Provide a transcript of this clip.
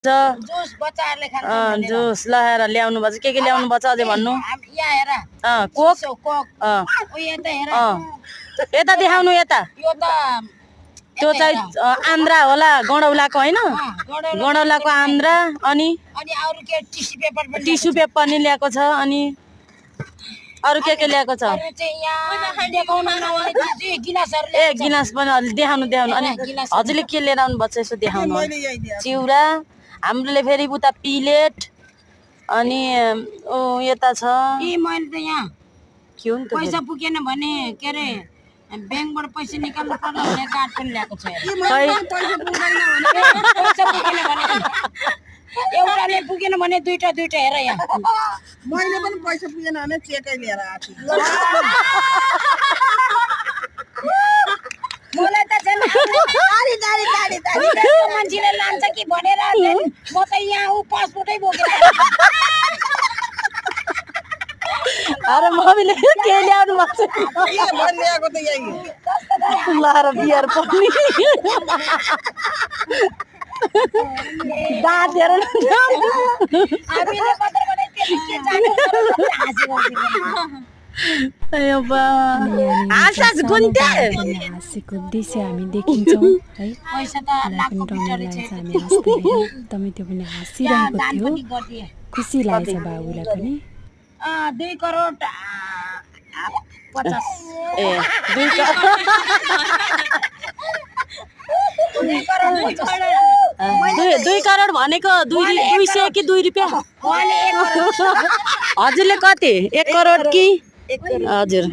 juice बच्चाहरुले खान्छ juice लहेर ल्याउनु भछ के ल्याउनु भछ अझै भन्नु यहाँ हेर कोक कोक ओ यता हेर यता देखाउनु यता यो त त्यो चाहिँ आन्द्रा होला गडौलाको हैन गडौलाको आन्द्रा अनि अरु के टिस्यु पेपर पनि ल्याएको छ अनि अरु के ल्याएको छ अरु चाहिँ यहाँ देखाउन नहुने गिलासहरु ए गिलास पनि अलि देखाउनु अनि हजुरले के लिएर आउनु भन्छ यसो देखाउनु चिउरा हाम्रोले फेरि उता प्लेट अनि ओ यता छ ए मैले त यहाँ के हो नि त पैसा पुगेन भने के रे बैंकबाट पैसा निकाल्नु पर्छ भने कार्ड पनि ल्याएको छ पैसा पुगेन भने एउटाले पुगेन भने दुईटा हेर यहाँ मैले पनि पैसा पुगेन भने चेकै लिएर आछु मलाई त छैन दाडी मान्छेले लान्छ कि भनेर म त यहाँ उ पासपोर्टै बोकेर अरे मम्मीले के ल्याउनु भएको छ के भनिएको त यही लाएर बियर पनि दाँत हेर हामीले कतरबाट के जानु हाँसेको दृश्य हामी देखिन्छौँ है पैसा त लाखौं रमाइलो लाग्छ हामी हाँस्दै एकदमै त्यो पनि हाँसिरहेको थियो खुसी लागेछ बाबुलाई पनि 2 करोड 50 ए 2 करोड भनेको 200 कि 2 रुपैयाँ हजुरले कति 1 करोड कि हजुर